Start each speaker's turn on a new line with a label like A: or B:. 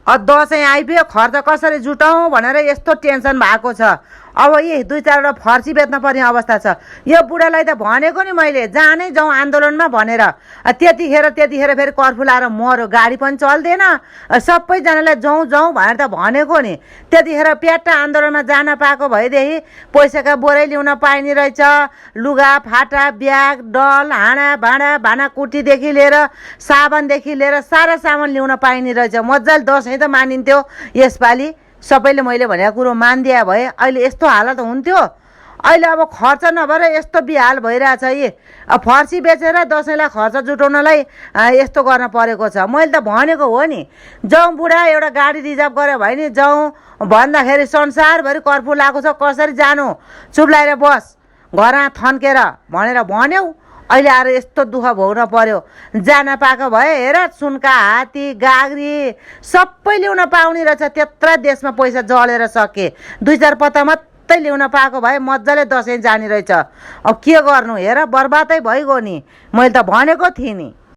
A: दसैँ आइपुग्यो खर्च कसरी जुटाउँ भनेर यस्तो टेन्सन भएको छ। अब यी 2-4वटा फर्सी बेच्न पर्ने अवस्था छ। यो बुढालाई त भनेको नि मैले जानै जाउँ आन्दोलनमा भनेर। त्यतिखेर फेरि कर्फ्यू लाएर मर्यो, गाडी पनि चल्दैन। सबैजनालाई जाउँ जाउँ भनेर त भनेको नि। त्यतिखेर प्याट्टा आन्दोलनमा जान पाएको भएदेखि पैसाका बोरै ल्याउन पाइने रहेछ। लुगा फाटा ब्याग डल हाँडा भाँडा भाँडाकुटीदेखि लिएर साबनदेखि लिएर सारा सामान ल्याउन पाइने रहेछ। मजाले दसैँ त मानिन्थ्यो यसपालि। सबैले मैले भनेको कुरो मानिदिया भए अहिले यस्तो हालत हुन्थ्यो। अहिले अब खर्च नभएर यस्तो बिहाल भइरहेछ। यी फर्सी बेचेर दसैँलाई खर्च जुटाउनलाई यस्तो गर्न परेको छ। मैले त भनेको हो नि जाउँ बुढा, एउटा गाडी रिजर्भ गऱ्यो भने नि जाउँ भन्दाखेरि संसारभरि कर्फ्यू लागेको छ, कसरी जानु, चुप लाएर बस घरमा थन्केर भनेर भन्यौ। अहिले आएर यस्तो दुःख भोग्न पर्यो। जान पाएको भए हेर सुनका हात्ती गाग्री सबै ल्याउन पाउने रहेछ। त्यत्रा देशमा पैसा जलेर सके, 2-4 पत्ता मात्रै ल्याउन पाएको भए मजाले दसैँ जाने रहेछ। अब के गर्नु हेर बर्बादै भइगयो नि। मैले त भनेको थिएँ नि।